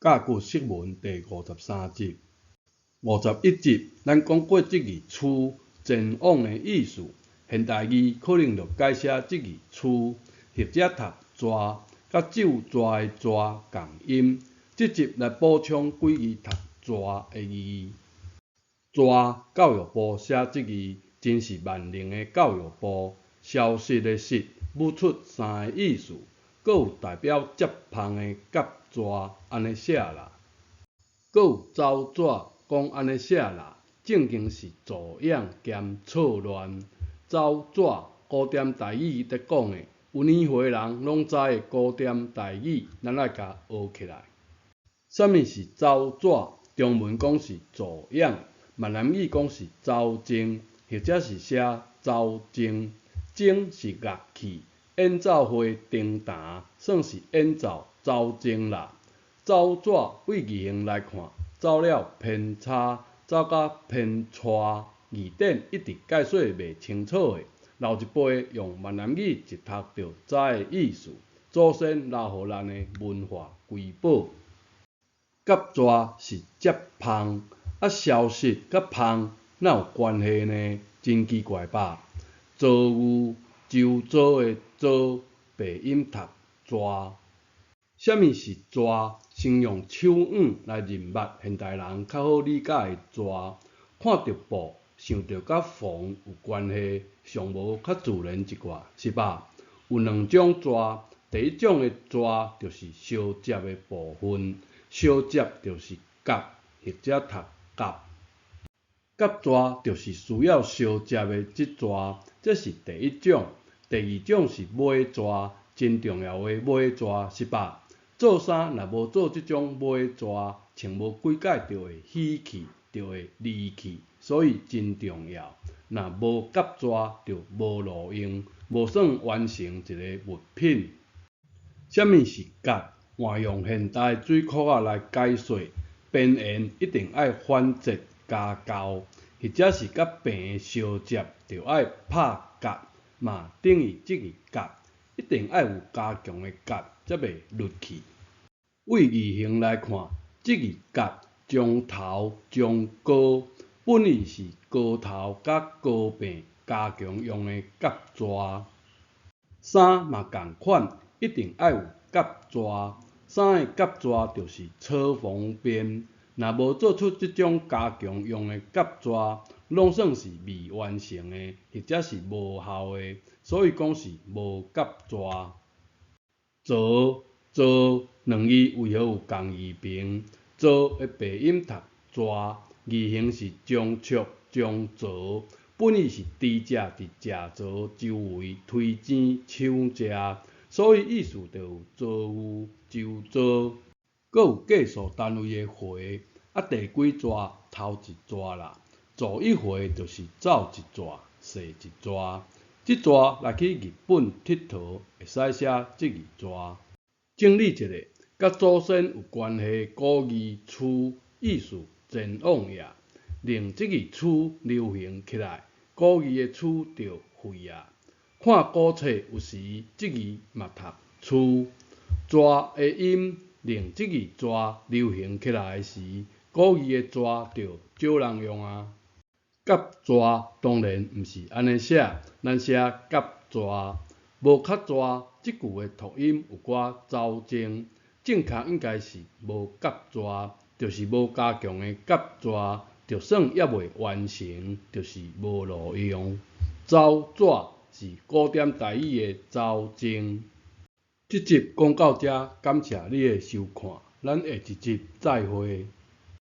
甲骨釋文第53集、51集，咱講過這字「趨」前往的意思。現代字可能就改寫這字「趨」，或者讀「蛇」，佮咒蛇的「蛇」仝音。這集來補充幾字讀「蛇」的字。蛇教育部寫這字，真是萬能的教育部。消失的失，舞出三個意思，閣有代表接芳的夾蛇按呢寫啦，閣有走紙講按呢寫啦，正經是助養兼錯亂。走紙古典台語佇講的，有年歲人攏知的古典台語，咱愛共學起來。啥物是走紙？中文講是助養，閩南語講是走鐘，或者是寫走鐘。鐘是樂器，演奏會登壇，算是演奏走鐘啦。走紙對字形來看，走了偏差，走甲偏錯。字典一直解說袂清楚的，老一輩用閩南語一讀就知的意思。祖先留予咱的文化瑰寶。夾蛇是接芳，啊消失佮芳哪有關係呢？真奇怪吧？糟遇，周遭的遭，白音讀蛇。啥物是蛇？先用手腕來認捌現代人較好理解的蛇。看著布，想著佮縫有關係，上無較自然一寡，是吧？有兩種蛇，第一種的蛇就是相接的部分，相接就是夾，或者讀夾。夾蛇就是需要相接的這蛇，這是第一種。第二種是尾蛇，真重要的尾蛇，是吧？做衫若無做這種尾蛇，穿無幾擺就會起去，就會離去，所以真重要。若無夾蛇，就無路用，無算完成一个物品。啥物是夾？換用現代水殼仔來解說，邊緣一定愛反折加厚，或者是佮平相接，就愛拍夾，嘛等於這字夾，一定愛有加強的夾，才袂甩去。對字形來看，這字夾中頭中高，本意是高頭佮高柄加強用的夾蛇。衫嘛仝款，一定愛有夾蛇。衫的夾蛇就是車縫邊，若無做出這種加強用的夾蛇，攏算是未完成的，或者是無效的，所以講是無夾蛇。槽、座兩字為何有仝字旁？槽的白音讀蛇，字形是中尺中槽，本意是豬隻佇食槽周圍推錢搶食，所以意思就有遭遇、周遭。閣有計數單位的回，啊第幾逝頭一逝啦，做一回就是走一逝，踅一逝。這逝來去日本𨑨迌，會使寫這字逝。整理一下，佮祖先有關係的古字趨，意思前往也，令這字趨流行起來，古字的趨就廢啊。看古冊有時這字嘛讀趨，蛇的音令這字蛇流行起來時，古字的蛇就少人用啊。夾蛇當然毋是按呢寫，咱寫夾蛇，無較蛇這句的讀音有寡走鐘，正確應該是無夾蛇，就是無加強的夾蛇，就算猶未完成，就是無路用。走紙是古典台語的走鐘。這集講到遮，感謝你的收看，咱下一集再會。